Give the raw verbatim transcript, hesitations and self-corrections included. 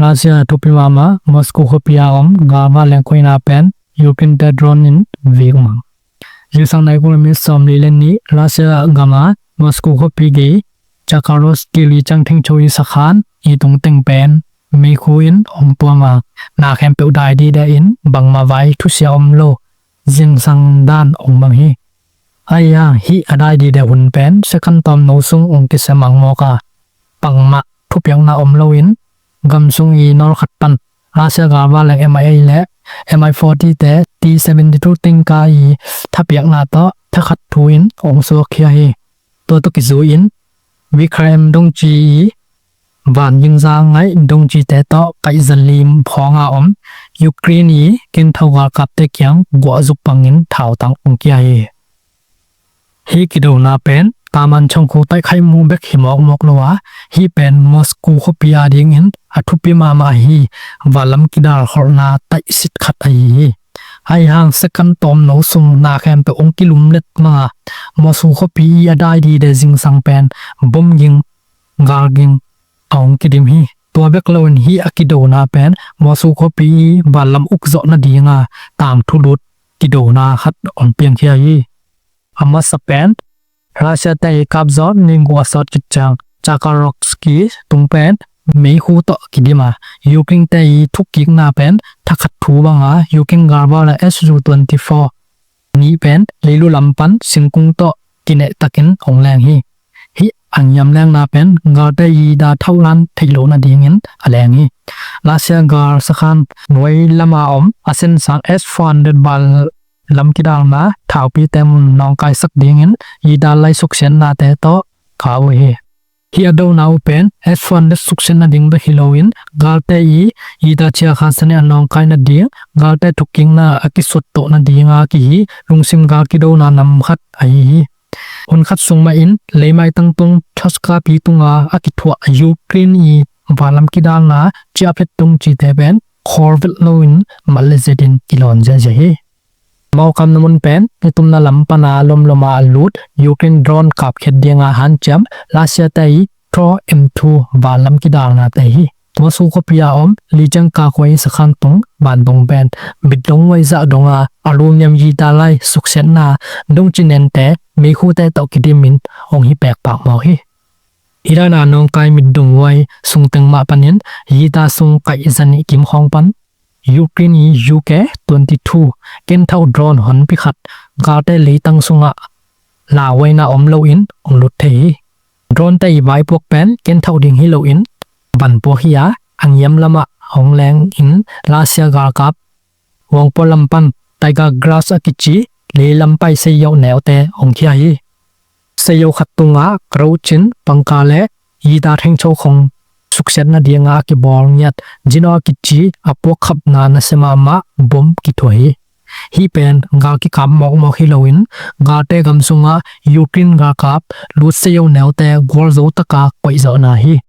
Russia thupi mahmah Moscow khuapi a om galva lengkhoina pen Ukraine te drone in vik mang. Zingsang nai kul minit sawmli le nih Russia gama Moscow khuapi gei Chakharovsky li ciang thengcho i sakhan i tungteng pen meikhu in hong tuam a, na khempeuh dai dide in bangmah vai thusia om lo zingsang dan hong mang hi. Ahi hang hih a dai dide hun pen second tawmno sung hong kisia mang mawk a, bangmah thupiakna om loin gam sung i nawlkhat pan Russia galva leng M I A le M I forty te T seventy two tanker i thapiakna tawh thakhat thu in hong suakkhia hi. Tua tawh kizui in Vikram dongci i van gingza ngaih dongcite tawh kaihza lim phawnga om Ukraine i kentho galkapte kiang guahzuk bangin thautang hong kia hi. Hih kidona pen Taman chongkhu taihkhaih mu bek hi mawkmawk lo a, hih pen Moscow khuapi a dingin a thupi mahmah ahi vanlam kidal kholhna taihsit khat ahi hi. Ahi hang second tawmno sung na khempeuh hong kilumlet mang a, Moscow khuapi i a dai dide zingsang pen bom ging, gal ging a hong kidim hi. Tua bek loin hih a kidona pen Moscow khuapi i vanlam ukzawh nadinga tangthu lut kidona khat hong piangkhia hi. A masa pen Russia te i kapzawh ni guk a sawt khit ciang Chakharovsky tung pen meikhu tawh kidim a, Ukraine te i thukkikna pen thakhat thu banga Ukraine galva le S U twenty four nih pen leilu lam pan singkung tawh kinehtakin hong leng hi. Hih a ngiam lengna pen galte i da thauhlan theih loh nadingin a leng hi. Russia gal sakhan nuai lama om a sensang S four hundred vanlam kidalna thaupite mun nawngkaisak dingin i da lai suksiatnate tawh kah uh hi. Hih a dona uh pen S four hundred suksiat nading bek hi loin galte i i da ciakhan sane a nawngkai nading, galte thukkikna a kisuttoh nadinga kihi lungsim gal kidona nam khat ahi hi. Hun khat sung mahin leimaitang tung Chakharovsky tunga a kithuah Ukraine i vanlam kidalna ciaphet dongcite pen khawlvet loin mat le zetin kilawn ziahziah hi. Mawkamna mun pen nitumna lam pana lomloma a lut Ukraine drone kapkhiat dinga hanciam Russia te i Thor M two vanlam kidalnate hi. Moscow khuapi a om Lyachenka khuai sakhan tung bandong pen mitdong huai zah donga aluminium i da lai suksiatna dongci nente meikhute tawh kidimin hong hi pekpak mawk hi. Hih dana nawngkai mitdong huai sungteng mah panin i da sung kaihza nih kim khawng pan Ukraine i U K twenty two kentho drone honpi khat galte leitang sungah lauhuaina om loin hong lut thei hi. Drone te i vaipuak pen kentho ding hi loin vanpuak hi a, a ngiam lamah hong lengin Russia galkap Huangpua lam pan Tiger Grass a kici leilampai seiyauh neute hong khia hi. Seiyauh khat tungah karocin pangka le i da thengcho khong suksiat nadinga a kibawl ngiat Zino a kici a puakkhapna nasia mahmah bom kithuah hi. Hih pen gal kikap mawkmawk hi loin galte gam sungah Ukraine galkap lut seiyauh neute gualzo taka koihzawhna hi.